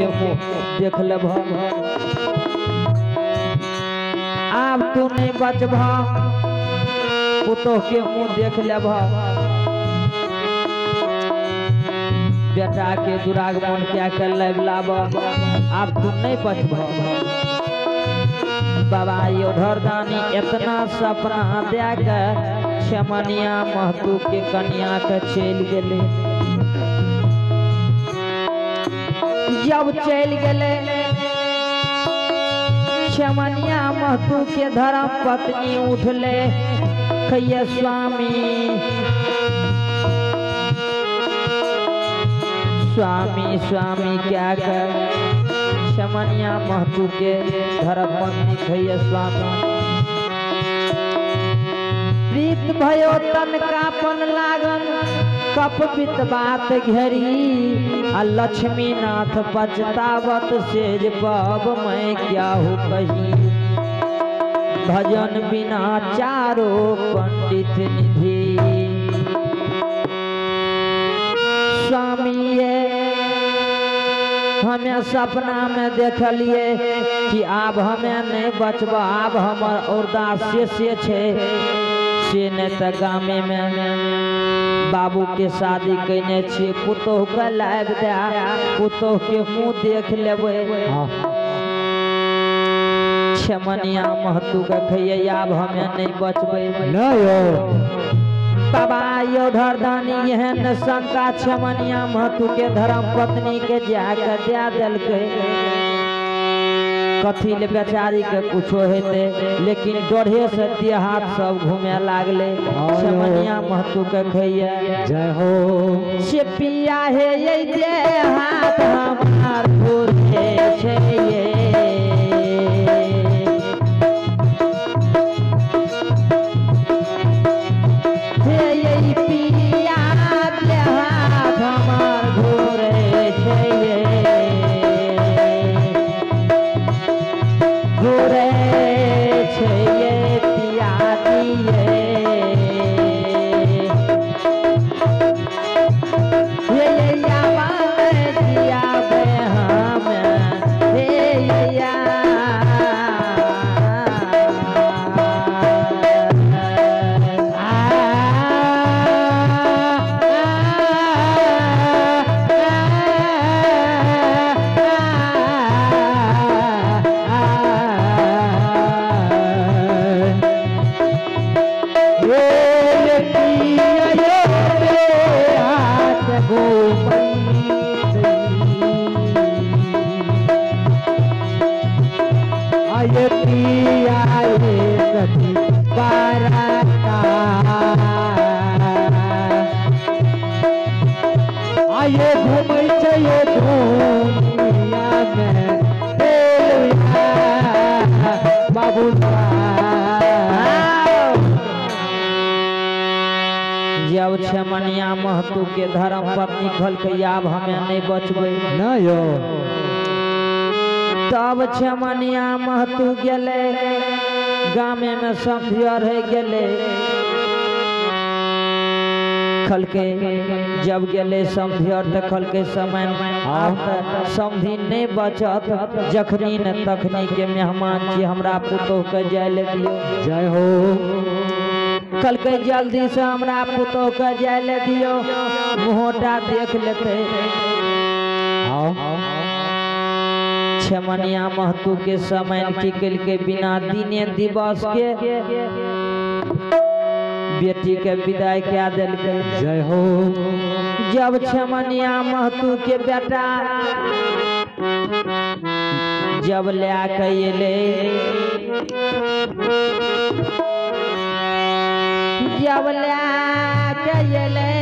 देख लेब, आब तू नहीं बचब, पुतोह के मुँह देख लेब। बेटा के दुरागमन क्या कर लाब, आब तू नहीं बचब। बाबा योधर दानी इतना सपना दे के छमनिया महतू के कन्या के चल गेले। जब चल गेले छमनिया महतू के धर्म पत्नी उठले, कहिए स्वामी स्वामी स्वामी क्या कर। छमनिया महतू के धर्म पत्नी कहिए स्वामी, प्रीत भयो तन कापन लागन कपबित बात घेरी, आ लक्ष्मीनाथ पछतावत सेज पब मैं क्या हो कही। भजन बिना चारो पंडित निधि। स्वामी ये हमें सपना में देखलिए कि आब हमें नहीं बचब, आब हमर औरदा से छे से नहीं तो गामे में बाबू के शादी कैने छियै, पुतोह के लाबि दे, पुतोह के मुँह देख लेबै। छमनिया महतू के खैये आब हमें नहीं बचबै। बाबा योधर दानी एहन शंका छमनिया महतू के धर्म पत्नी के जाके दे देलकै। कथी ले बेचारी के कुछो हेतै, लेकिन डरे से देहात सब घूमे लागले। छमनिया महतू के खैये जय हो से पिया हे ये देहात हमार घूरे छै ये। हे पिया देहात हमार घूरे छै ये, घूरे छै ये पिया दिए। हे जियाबे हम हे या। जब छमनिया महतू के धर्म पत्नी कहलकै आब हमें नहीं बचबै नहीं, तब छमनिया महतू गेले गामे में समधिया रह गेले। खलके जब गेले समधियर त खलके समय आब त समधि नहीं बचत, जखनी न तखनी के मेहमान छी, हमरा पुतोह के जाय ले दियो। जय हो कहलकै जल्दी से हमरा पुतोह के जाय ले दियो, मुँहटा देख लेते। छमनिया महतू के समय की केलकै बिना दिने दिवस के बेटी के विदाई क्या देलकै। जय हो जब छमनिया महतू के बेटा जब ले के एलै, जब ले के एलै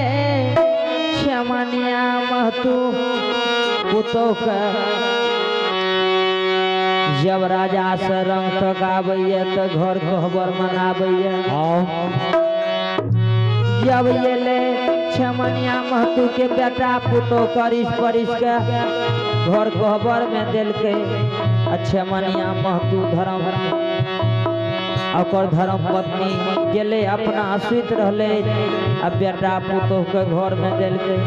छमनिया महतू पुतोह के जब राजा से रंग तक आबैया तो घर कोहबर मनाबैया। जब एलै छमनिया महतू के बेटा पुतोह करिस परिस के घर कोहबर में देलकै। आ छमनिया महतू धर्म ओकर धर्म पत्नी गेलै अपना सुति रहलै आ बेटा पुतोह के घर में देलकै।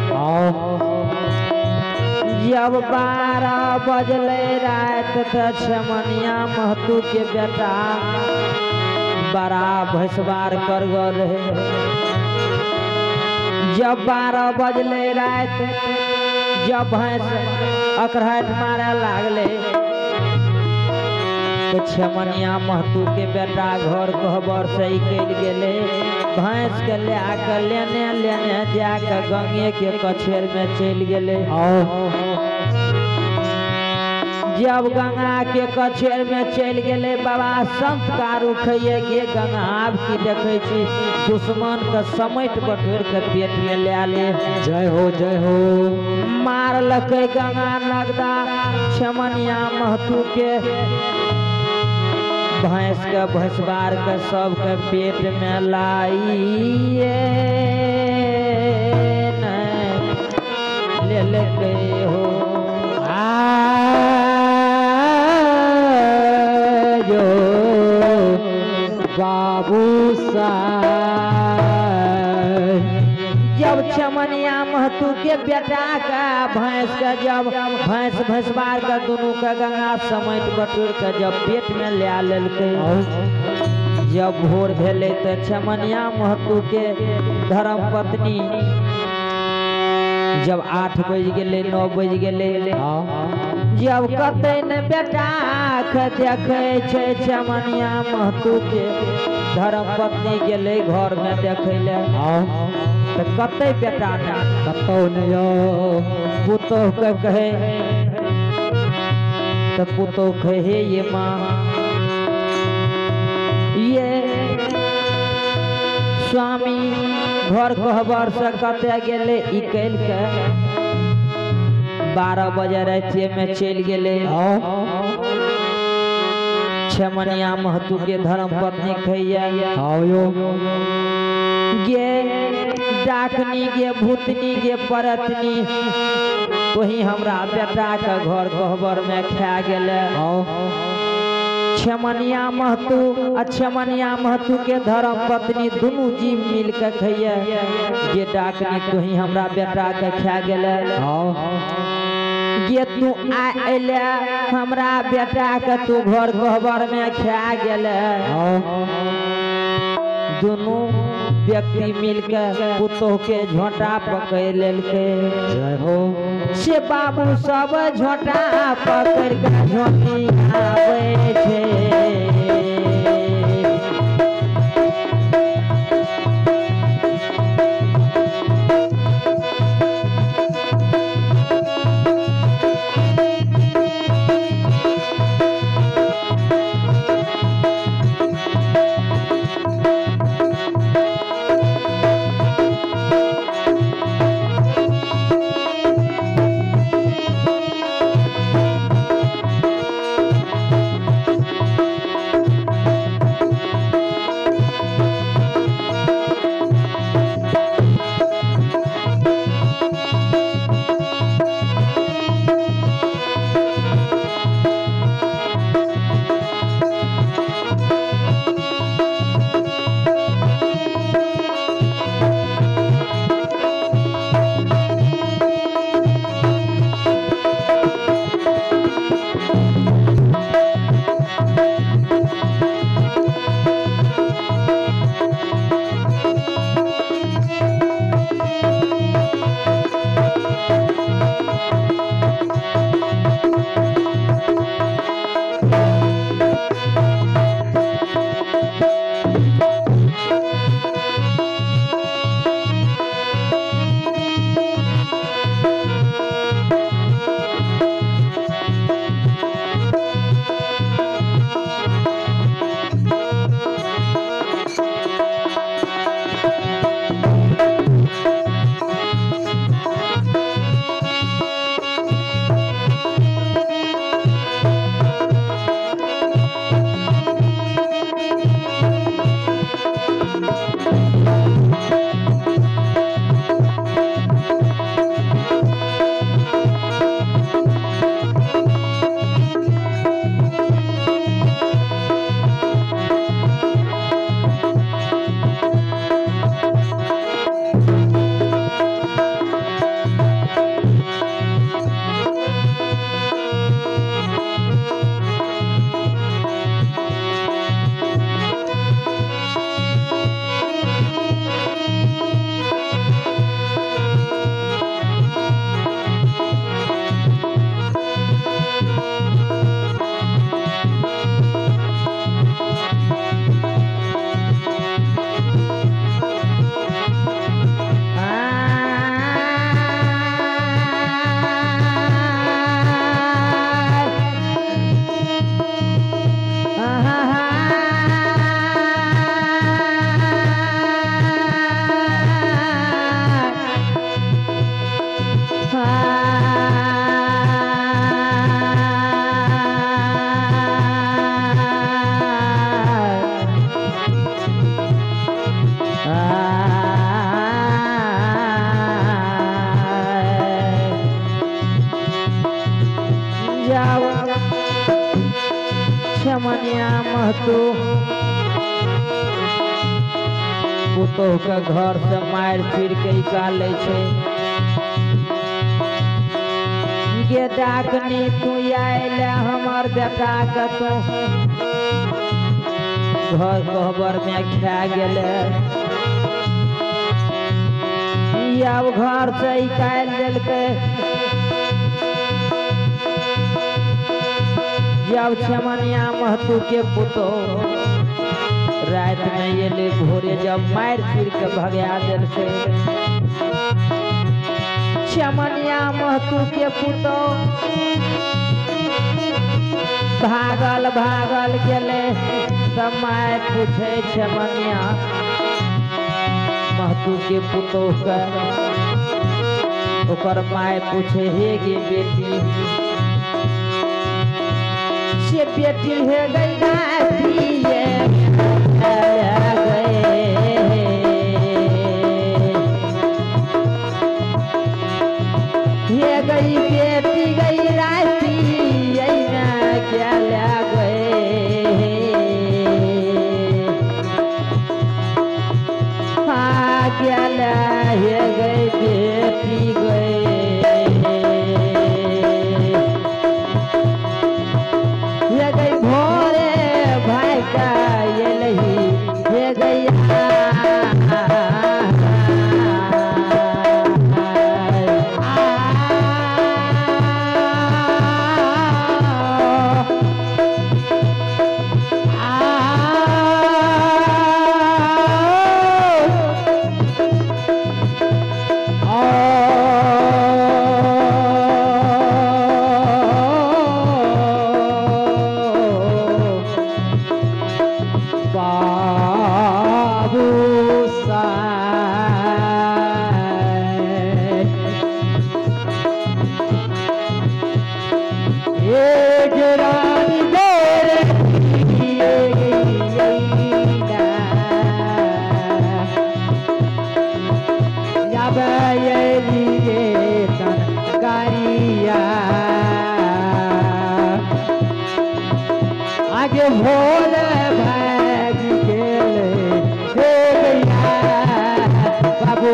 जब 12 बजले रात त छमनिया महतू के बेटा बड़ा भैंसवार कर गल रहे। जब 12 बजले रात जब भैंस अकराहट मारे लागले तो छमनिया महतू के बेटा घर कहबर से निकल गेले। भैंस के ले आकर लेने लेने जाकर गंगे के कछेर में चल गेले। जब गंगा के कछेर में चल गेले बाबा संत कारू खइये गे गंगा आब की देखे छी दुश्मन के समेट बटोर के पेट में ले ले। जय हो जय हो। मारलकै गंगा नगदा छमनिया महतू के भैंस के भैंसबार के सब के पेट में लाइए लेलकै हो। आयो बाबू साहब। जब छमनिया महतू के बेटा का भैंस का जब भैंस भैंसबार का दोनों का गंगा समेट बटोर के जब पेट में ले लेलकै। जब भोर भेलै त छमनिया महतू के धर्म पत्नी जब 8 बज गेलै 9 बज गेलै जब कतै ने बेटा के देखै छै छमनिया महतू के धर्म पत्नी गेलै घर में देखै ले त कतै बेटा ने कतौ ने यो। पुतोह के कहे त पुतोह कहे ये माँ ये स्वामी घर कहबर से कतै गेलै निकल के 12 बजे रातिये में चलि गेलै। छमनिया महतू के धर्म पत्नी खैया गे डाकनी गे भूतनी गे परतनी वही हमरा बेटा के घर गहबर में खा गेलै। छमनिया महतू आ छमनिया महतू के धर्म पत्नी दुनू जीव मिल के खैया गे डाकनी तोही हमरा बेटा के खा गेलै। गे तू आ अयले हमरा बेटा के तू घर गहबर में खा गेलै। दुनू व्यक्ति मिलके पुतोह के झोंटा पकड़ लेलकै। जय हो। से बाबू सब झोंटा पकड़ के झोंटी आबै छै। जाओ छमनिया महतो पुतोह के घर से मारि पीट के निकालै छै। गे डाकनी तू आयल हमर बेटा के तू घर कोहबर में खा गेले। आब घर से निकालि देलकै। जब छमनिया महतो के पुतोह रात में एले भोरे जब मारि पीट के भगा देलकै। छमनिया महतो के पुतोह भागल भागल गेले। तब my पूछे छमनिया महतो के पुतोह के, ओकर my पूछे हे गे बेटी, से बेटी हे गई रातिए गए। हे गई बेटी गई राती क्या गए। क्या हे गई बेटी गए। हे गई भोरे भाई का ये लही हे गैया। आगे भोले भाग गेले हे गैया बाबू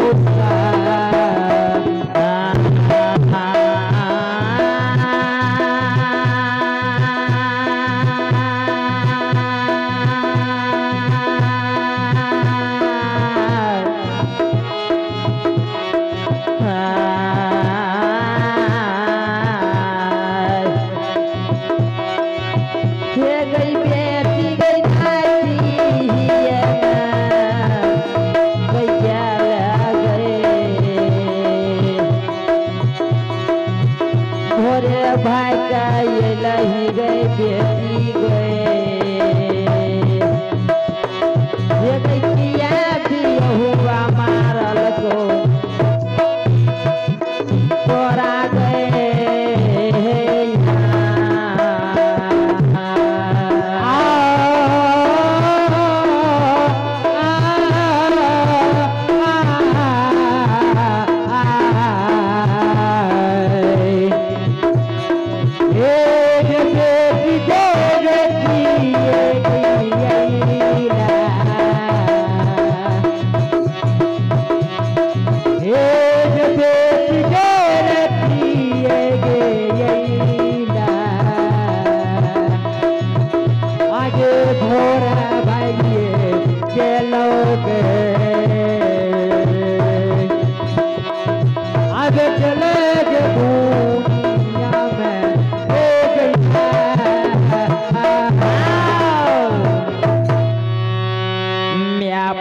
भाई का ये लही गए बेटी गए। ये किया भी हुआ मारल को तोरा गए।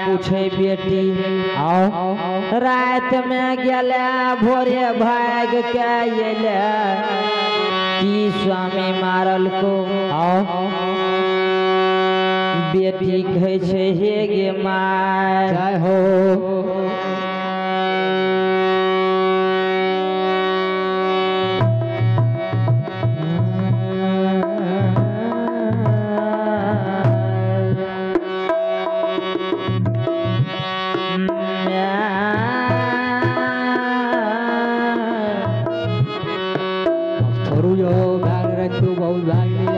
पूछे बेटी आओ रात में गेले भोरे भाग के अयले की स्वामी मारल को। आओ बेटी कहै छै हे गे my जय हो। पिंटू बहुत भाग।